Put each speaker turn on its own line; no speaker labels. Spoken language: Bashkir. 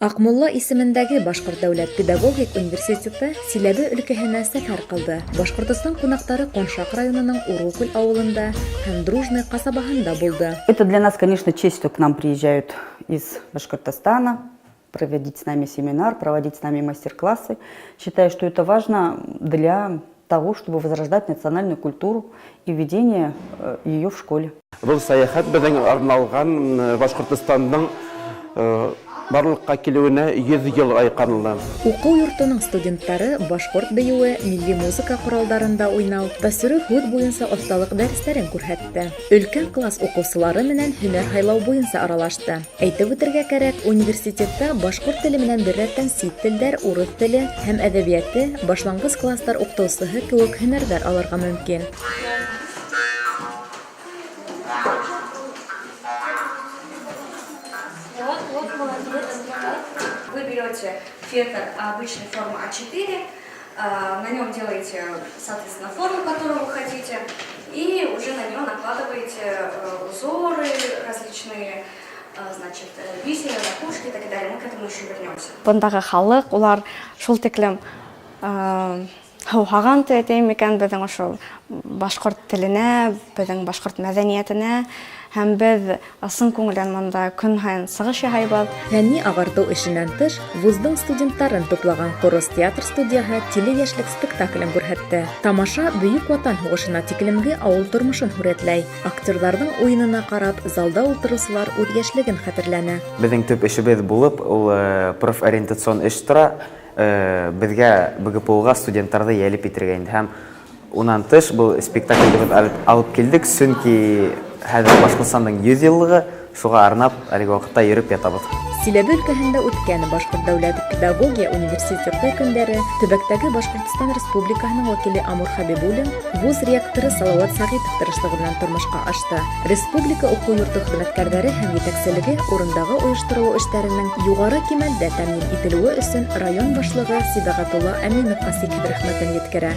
Аҡмулла исемендәге Башҡорт дәүләт педагогик университеты Силәбе өлкәһенә сәфәр ҡылды. Башҡортостан ҡунаҡтары Ҡоншаҡ районының Урукүл ауылында һәм Дружный ҡасабаһында булды.
Это для нас, конечно, честь, что к нам приезжают из Башкортостана, проводить с нами семинар, проводить с нами мастер-классы. Считаю, что это важно для того, чтобы возрождать национальную культуру и введение ее в школе.
Был сәйәхәт беҙҙең арналған Башҡортостандың барлыҡҡа килеүенә 100 йыл айҡанлы.
Уҡыу йортоноң студенттары башҡорт бейеүе, милли музыка ҡоралдарында уйнау, тәьҫорат һүҙ буйынса оҫталыҡ дәрестәрен күрһәтте. Өлкән класс уҡыусылары менән һөнәр һайлау буйынса аралашты. Әйтеп үтергә кәрәк, университетта башҡорт теле менән бер рәттән сит телдәр, урыҫ теле һәм әҙәбиәте, башланғыс кластар уҡытыусыһы кеүек һөнәрҙәр алырға мөмкин.
Вот, вот, молодец.
Вы берете фетр обычной формы А4, на нем делаете, соответственно, форму, которую вы хотите, и уже на нее накладываете узоры различные, значит, бисеры, ракушки и так далее. Мы к этому еще вернемся.
Бындағы халыҡ, улар шул тиклем һыуһаған тип әйтәйем микән беҙҙең ошо башҡорт теленә, беҙҙең башҡорт мәҙәниәтенә, һәм беҙ ысын күңелдән бында көн һайын сығыш яһайбыҙ.
Фәнни ағартыу эшенән тыш, вуздың студенттарын туплаган Ҡорос театр студияһы «Тиле йәшлек» спектаклен күрһәтте. Тамаша Бөйөк Ватан һуғышына тиклемге ауыл тормошон һүрәтләй. Актерҙарҙың уйынына ҡарап, залда ултырыусылар үҙ йәшлеген хәтерләне.
Беҙҙең төп эшебеҙ булып, ул профориентацион эш тора. Беҙгә БГПУға студенттарҙы йәлеп итергә инде. Һәм унан тыш был спектаклде беҙ алып килдек, сөнки хәҙер Башҡортостандың 100 йыллығы, шуға арнап әлеге ваҡытта йөрөп ятабыҙ.
Силәбе өлкәһендә үткән Башҡорт дәүләт педагогия университеты көндәре төбәктәге Башҡортостан Республикаһының вәкиле Амур Хәбибуллин, вуз ректоры Салауат Сәғитов тырышлығы менән тормошҡа ашты. Республика уҡыу йорто хеҙмәткәрҙәре һәм етәкселеге урындағы ойошторолоу эштәренең юғары кимәлдә тәьмин ителеүе өсөн район башлығы Сибәғәтулла Әминовҡа сикһеҙ рәхмәтен еткерә.